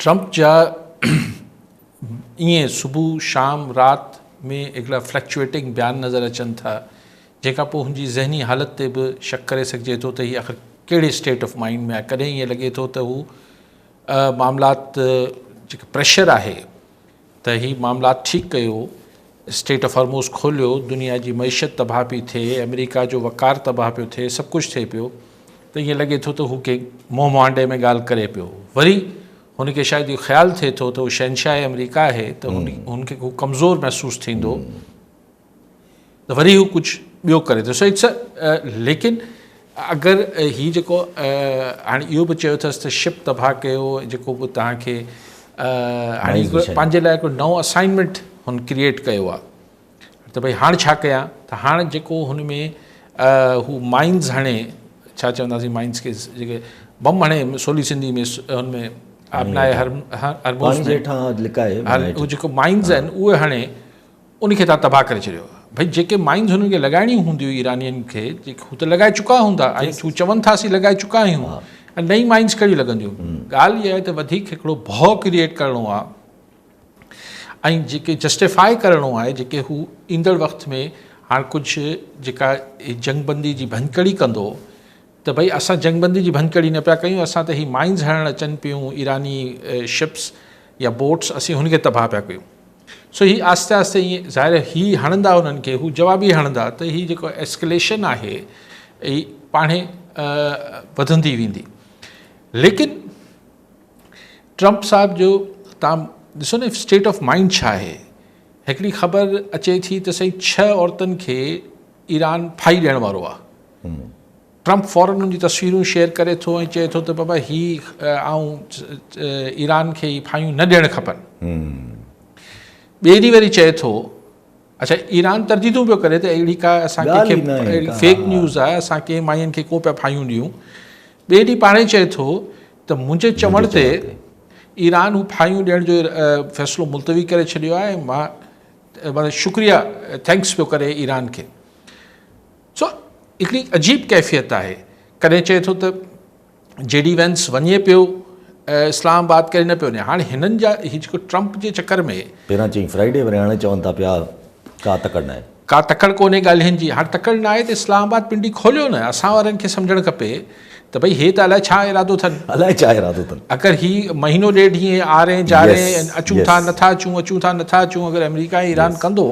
Trump جا ائين صبح شام رات ۾ هڪڙا فلڪچوئيٽنگ بيان نظر اچن ٿا جنهن کان پوء هن جي ذهني حالت تي به شڪ ڪري سگهجي ٿو ته هي آخر ڪهڙي اسٽيٽ آف مائنڊ ۾ آهي ڪڏهن ائين لڳي ٿو ته هو معاملات جيڪي پريشر آهي ته هي معاملات ٺيڪ ڪيو اسٽيٽ آف هرموز کوليو دنيا جي معيشت تباهه پئي ٿئي آمريڪا جو وقار تباهه پيو ٿئي سڀ ڪجهه ٿئي پيو ته ائين لڳي ٿو ته هو ڪنهن منهن مهانڊي ۾ ڳالهه ڪري پيو. وري هن کي شايد اهو خيال ٿئي ٿو ته هو شهنشاهه آمريڪا آهي ته هن کي هو ڪمزور محسوس ٿيندو ته وري هو ڪجهه ٻيو ڪري ٿو. سو it's ليڪن اگر هي جيڪو هاڻي اهو به چيو اٿس ته شپ تباهه ڪيو جيڪو به توهان کي هاڻي پنهنجي لاء هڪڙو نئون اسائنمينٽ هن ڪريئيٽ ڪيو آهي. ته ڀئي هاڻ ڇا ڪيان ته هاڻ جيڪو هن ۾ هو مائنز هڻي ڇا چونداسين مائنز کي جيڪي بم هڻي سولي سنڌي ۾ هن ۾ آبنائي هرموز ۾ لڪائي هو جيڪو مائنز آهن اهي هڻي ان کي تان تباهه ڪري ڇڏيو ڀئي جيڪي مائنز هنن کي لڳائڻيون هونديون ايرانين کي جيڪي هو ته لڳائي چڪا هوندا ۽ هو چون ٿا اسين لڳائي چڪا آهيون ۽ نئين مائنز ڪهڙيون لڳنديون ڳالهه اها آهي ته وڌيڪ هڪڙو ڀؤ ڪريئيٽ ڪرڻو آهي ۽ جيڪي جسٽيفائي ڪرڻو آهي جيڪي هو ايندڙ وقت ۾ هاڻ ڪجهه جيڪا جنگ بندي جي ڀڃڪڙي ڪندو ته ڀئي اسان جنگ بندي جي ڀڃڪڙي نه پيا ڪيون اسان ته هي مائنز هڻڻ اچن پيون ايراني شپس يا بوٽس اسين هن کي تباهه پيا ڪيون سو هي آهستي آهستي ائين ظاهر هي هڻندا انهن کي هو جوابي هڻندا ته هي جيڪو ايسڪليشن آهي هي پاڻهي وڌندي ويندي ليڪن ٽرمپ صاحب جو تان ڏسو نه اسٽيٽ آف مائنڊ ڇا آهي هڪڙي خبر اچي ٿي ته سائين ڇهه عورتن کي ايران ڦاهي ڏيڻ وارو آهي ٽرمپ فورن ان جي تصويرون شيئر ڪري ٿو ۽ چئي ٿو ته بابا هي آئون ايران کي هي ڦاهيون نه ڏيڻ کپن ٻئي ڏينهن وري چئي ٿو اڇا ايران ترديدون پيو ڪري ته اهڙي ڪا اسان کي اهڙي فيڪ نيوز آهي اسان ڪنهن ماين کي ڪو پيا ڦاهيون ڏيون ٻئي ڏينهن پاڻ ئي چئي ٿو ته منهنجي چوڻ تي ايران هو ڦاهيون ڏيڻ جو فيصلو ملتوي ڪري ڇڏيو آهي ۽ مان مطلب شڪريه thanks پيو ڪري ايران کي سو هڪڙي عجيب ڪيفيت آهي ڪڏهن چئي ٿو ته جي ڊي وينس وڃي پيو اسلام آباد ڪري نه پيو وڃي هاڻي هنن جا هي جيڪو ٽرمپ جي چڪر ۾. پهريان چئين فرائيڊي وري هاڻي چون ٿا پيا ڪا تڪڙ ناهي. ڪا تڪڙ ڪونهي ڳالهين جي هاڻي تڪڙ ناهي ته اسلام آباد پنڊي کوليو نه اسان وارن کي سمجهڻ کپي ته ڀئي هي ته الائي ڇا ارادو اٿن. الائي ڇا ارادو اٿن. اگر هي مهينو ڏيڍ ائين آ رهي جا رهي اچون ٿا نٿا اچون اچون ٿا نٿا اچون اگر آمريڪا ۽ ايران ڪندو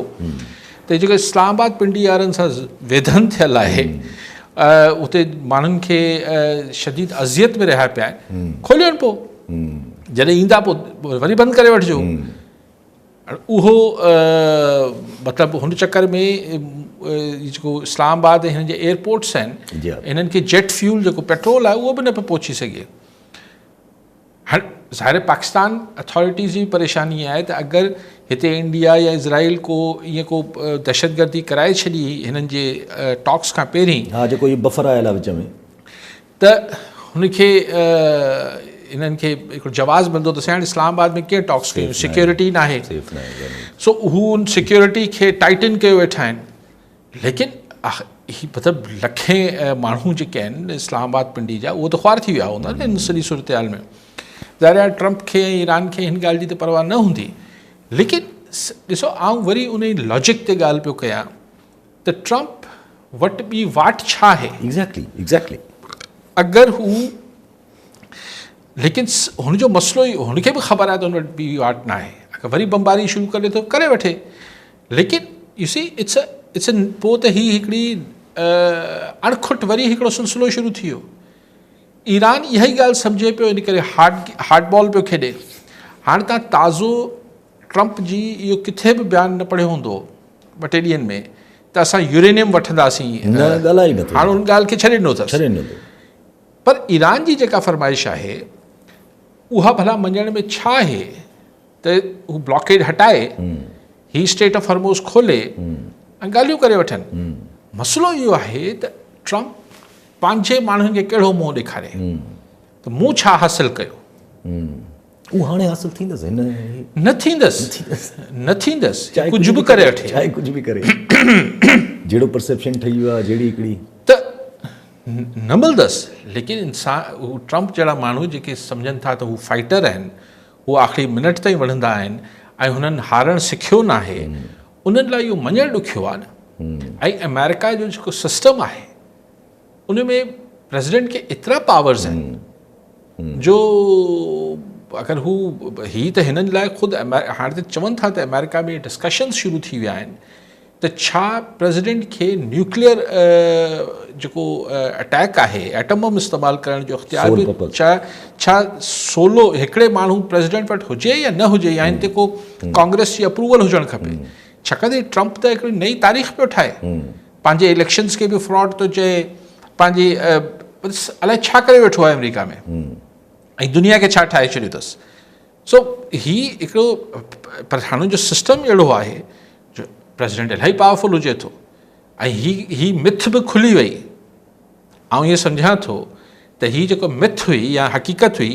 ته جيڪو اسلام آباد پنڊي وارن سان ويڌن ٿيل آهي اتي ماڻهن کي شديد اذيت ۾ رهيا پيا آهن کوليو پوء جڏهن ايندا پوء وري بند ڪري وٺجو اهو مطلب هن چڪر ۾ جيڪو اسلام آباد هن جي ايئرپورٽس آهن هنن کي جيٽ فيول جيڪو پيٽرول آهي اهو به نه پيو پهچي سگهي هاڻ ظاهر پاڪستان اٿارٽيز جي به پريشاني آهي ته اگر هتي انڊيا يا اسرائيل ڪو ائين ڪو دهشتگردي ڪرائي ڇڏي هنن جي ٽاڪس کان پهرين ها جيڪو هي بفر آيل آهي وچ ۾ ته هن کي هنن کي هڪڙو جواز ملندو ته سائين اسلام آباد ۾ ڪيئن ٽاڪس ڪيون سيڪيورٽي ناهي سو هو ان سيڪيورٽي کي ٽائٽن ڪيو ويٺا آهن ليڪن هي مطلب لکين ماڻهو جيڪي آهن اسلام آباد پنڊي جا اهو ته خوار ٿي ويا هوندا نه ان سڄي صورتحال ۾ ظاهر آهي ٽرمپ کي ۽ ايران کي هن ڳالهه جي ته پرواهه نه هوندي ليڪن ڏسو آئون وري ان لاجڪ تي ڳالهه پيو ڪيان ته ٽرمپ وٽ ٻي واٽ ڇا آهي ايگزيڪٽلي ايگزيڪٽلي اگر هو ليڪن هن جو مسئلو ئي هن کي به خبر آهي ته هن وٽ ٻي واٽ ناهي اگر وري بمباري شروع ڪري ٿو ڪري وٺي ليڪن يو سي it's it's پوء ته هي هڪڙي اڻکٽ وري هڪڙو سلسلو شروع ٿي ويو ايران اها ئي ڳالهه سمجهي پيو ان ڪري هارڊ هارڊ بال پيو کيڏي هاڻي تان تازو ٽرمپ جي اهو ڪٿي به بيان نه پڙهيو هوندو ٻه ٽي ڏينهن ۾ ته اسان يورينيم وٺنداسين نه ڳالهائي نٿو هاڻي ان ڳالهه کي ڇڏي ڏنو اٿس ڇڏي ڏنو پر ايران جي جيڪا فرمائش آهي اها ڀلا مڃڻ ۾ ڇا آهي ته هو بلاڪيڊ هٽائي هي اسٽيٽ آف هرموز کولي ۽ ڳالهيون ڪري وٺن مسئلو اهو آهي ته ٽرمپ پنهنجي ماڻهن کي ڪهڙو منهن ڏيکاري ته مون ڇا حاصل ڪيو اهو هاڻي حاصل ٿيندس هن نه ٿيندس نه ٿيندس ڪجهه به ڪري وٺي چاهي ڪجهه به ڪري جهڙو پرسيپشن ٺهي ويو آهي جهڙي هڪڙي ته نه ملندس ليڪن انسان هو ٽرمپ جهڙا ماڻهو جيڪي سمجهن ٿا ته هو فائٽر آهن هو آخري منٽ تائين وڙهندا آهن ۽ هنن هارڻ سکيو ناهي، انهن لاء اهو مڃڻ ڏکيو آهي نه. ۽ آمريڪا جو جيڪو سسٽم آهي ان ۾ پريزيڊنٽ کي ايترا پاورز آهن جو اگر هو هي ته هنن لاء خود هاڻي ته چون ٿا ته آمريڪا ۾ ڊسڪشنز شروع ٿي ويا آهن ته ڇا پريزيڊنٽ کي نيوڪليئر جيڪو اٽيڪ آهي ايٽم بم استعمال ڪرڻ جو اختيار به ڇا ڇا سولو هڪڙي ماڻهو پريزيڊنٽ وٽ هجي يا نه هجي يا هن تي ڪو ڪانگريس جي اپروول هجڻ کپي. ڇاڪاڻ ته ٽرمپ ته هڪڙي نئين تاريخ پيو ٺاهي، پنهنجي اليڪشنز کي به فراڊ ٿو چئي، پنهنجي الائي ڇا ڪري ويٺو آهي آمريڪا ۾ ۽ دنيا کي ڇا ٺاهي ڇڏيو اٿس. سو هي هڪڙو پر هاڻي جو سسٽم اهڙو آهي جو پريزيڊنٽ الاهي پاورفل هجي ٿو ۽ هي هي مٿ به کلي وئي. آئون ائين سمجهان ٿو ته هي جيڪو مٿ هئي يا حقيقت هئي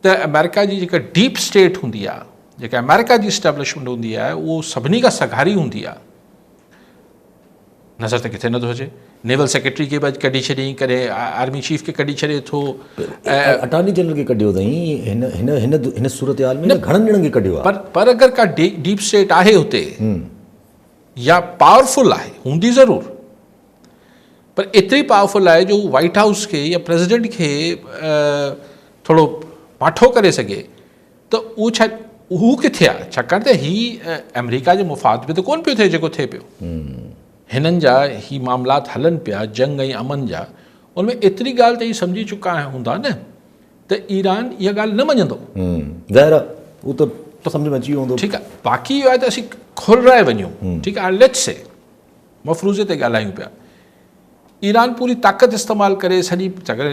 ته آمريڪا جي جيڪا ڊيپ اسٽيٽ هوندي آهي، جيڪا آمريڪا جي اسٽيبلشمينٽ هوندي آهي، اهو سڀني کان سگهاري هوندي آهي. نظر ته ڪٿي نٿو اچي. نيول سيڪريٽري کي به اڄ ڪڍي ڇڏيائين، ڪڏهن آرمي چيف کي ڪڍي ڇڏي ٿو. اٽارني جنرل کي ڪڍيو اٿائين. هن هن هن هن صورتحال ۾ گهڻن ڄڻن کي ڪڍيو آهي. پر پر اگر ڪا ڊيپ اسٽيٽ آهي هتي يا پاورفل آهي، هوندي ضرور، پر ايتري پاورفل آهي جو هو وائيٽ هائوس کي يا پريزيڊنٽ کي ٿورو ماٺو ڪري سگهي ته اهو ڇا هو ڪٿي آهي؟ ڇاڪاڻ ته هي آمريڪا جي مفاد ۾ ته ڪونه پيو ٿئي جيڪو ٿئي پيو. هنن جا هي معاملات هلن پيا جنگ ۽ امن جا، ان ۾ ايتري ڳالهه ته هي سمجهي چڪا هوندا نه ته ايران اها ڳالهه نه مڃندو. ظاهر آهي اهو ته سمجهه ۾ اچي ويو هوندو. ٺيڪ آهي، باقي اهو آهي ته اسين کولرائي وڃون. ٺيڪ آهي، هاڻي ليٽس سي مفروضي تي ڳالهايون پيا، ايران پوري طاقت استعمال ڪري سڄي اگر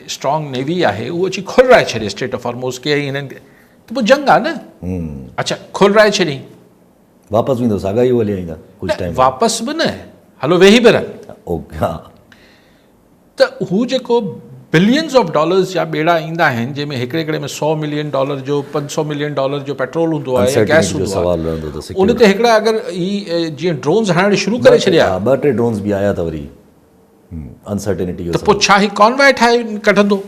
اسٽرانگ نيوي آهي اهو اچي کولرائي ڇڏي اسٽيٽ آف هرموز کي ۽ هنن کي ته پوء جنگ آهي نه. اڇا کولرائي ڇڏي واپس ويندو ساڳا ئي هلي ايندا ڪجهه ٽائيم واپس به نه هلو ويهي به رهن. ته هو جيڪو بلينز آف ڊالرز جا ٻيڙا ايندا آهن جنهن ۾ هڪڙي هڪڙي ۾ سئو ملين ڊالر جو پنج سئو ملين ڊالر جو پيٽرول هوندو آهي يا گئس هوندو آهي ان تي هڪڙا اگر هي جيئن ڊرونز هڻڻ شروع ڪري ڇڏيا ٻه ٽي ڊرونز به آيا ته وري انسرٽينٽي جو ته پوء ڇا هي ڪانوائي ٺاهي ڪڍندو؟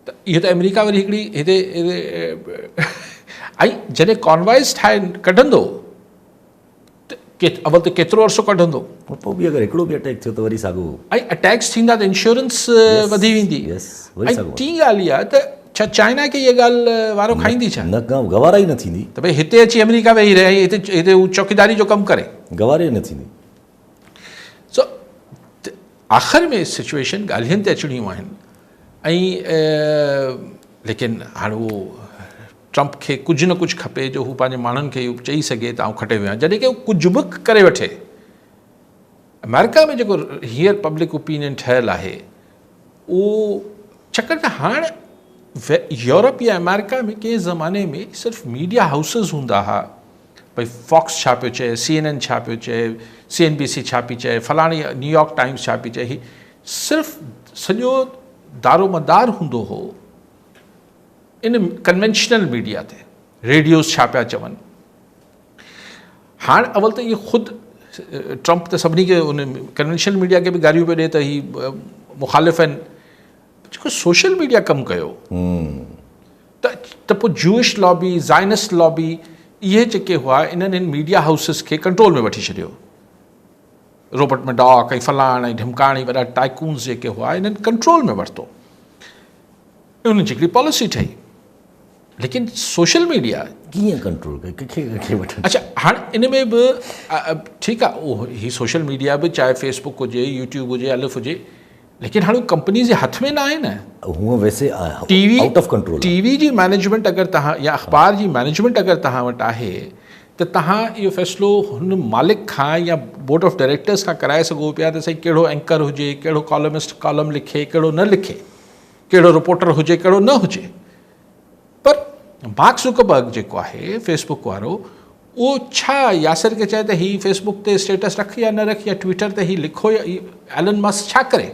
ته اهو ته آمريڪا وري هڪڙي هتي ۽ جڏهن ڪانوائز ٺاهي ڪڍندو ته اول ته ڪيترو عرصو ڪڍندو. پوء به اگر هڪڙو به اٽيڪ ٿيو ته وري ساڳو. ۽ اٽيڪس ٿيندا ته انشورنس وڌي ويندي. ۽ ٽين ڳالهه اها ته ڇا چائنا کي اها ڳالهه وارو کائيندي ڇا؟ نه گوارا ئي نه ٿيندي. ته ڀئي هتي اچي آمريڪا ويهي رهي ۽ هتي هو چوڪيداري جو ڪم ڪري. گوارا ئي نه ٿيندي. سو آخر ۾ سچويشن ڳالهين تي اچڻيون آهن ۽ ليڪن هاڻ اهو ٽرمپ کي ڪجهه نه ڪجهه کپي جو هو پنهنجي ماڻهن کي اهو چئي سگهي ته آئون کٽي ويو آهيان جڏهن ڪي هو ڪجهه به ڪري وٺي. آمريڪا ۾ جيڪو هينئر پبلڪ اوپينين ٺهيل آهي اهو ڇاڪاڻ ته هاڻ يورپ يا آمريڪا ۾ ڪنهن زماني ۾ صرف ميڊيا هائوسز هوندا هئا ڀئي فاڪس ڇا پيو چئي، سي اين اين ڇا پيو چئي، سي اين بي سي ڇا پئي چئي، فلاڻي نيويارڪ ٽائمز ڇا پئي چئي، هي صرف سڄو دارومدار هوندو هو ان ڪنوينشنل ميڊيا تي، ريڊيوز ڇا پيا چون. هاڻ اول ته اهي خود ٽرمپ ته سڀني کي ان ڪنوينشنل ميڊيا کي به گاريون پيو ڏئي ته هي مخالف آهن، جيڪو سوشل ميڊيا ڪم ڪيو ته ته پوء جوئش لابي، زائنسٽ لابي اهي جيڪي هئا انهن هن ميڊيا هائوسز کي ڪنٽرول ۾ وٺي ڇڏيو. روبرٽ مڊاڪ ۽ فلاڻ ۽ ڍمڪاڻ ۽ وڏا ٽائيڪونز جيڪي هئا انهن ڪنٽرول ۾ ورتو. انهن جي هڪڙي پاليسي ٺهي. ليڪن سوشل ميڊيا ڪيئن ڪنٽرول ڪري ڪنهن کي ڪنهن کي وٺن؟ اڇا هاڻ ان ۾ به ٺيڪ آ هي سوشل ميڊيا به چاهي فيس بڪ هجي يوٽيوب هجي الف هجي ليڪن هاڻ ڪمپنيز جي هٿ ۾ نه آهي نه. هونء ويسي out of control T V جي مئنيجمينٽ اگر توهان يا اخبار جي مئنيجمينٽ اگر توهان وٽ آهي ته توهان اهو فيصلو هن مالڪ کان يا بورڊ آف ڊائريڪٽرز کان ڪرائي سگهو پيا ته سائين ڪهڙو اينڪر هجي ڪهڙو ڪالمسٽ ڪالم لکي ڪهڙو نه لکي ڪهڙو رپورٽر هجي ڪهڙو نه هجي. پر مارڪ زوڪربرگ جيڪو آهي فيس بڪ وارو اهو ڇا ياسر کي چئي ته هي فيس بڪ تي اسٽيٽس رک يا نه رک يا ٽوئيٽر تي هي لکو يا ايلن مسڪ ڇا ڪري؟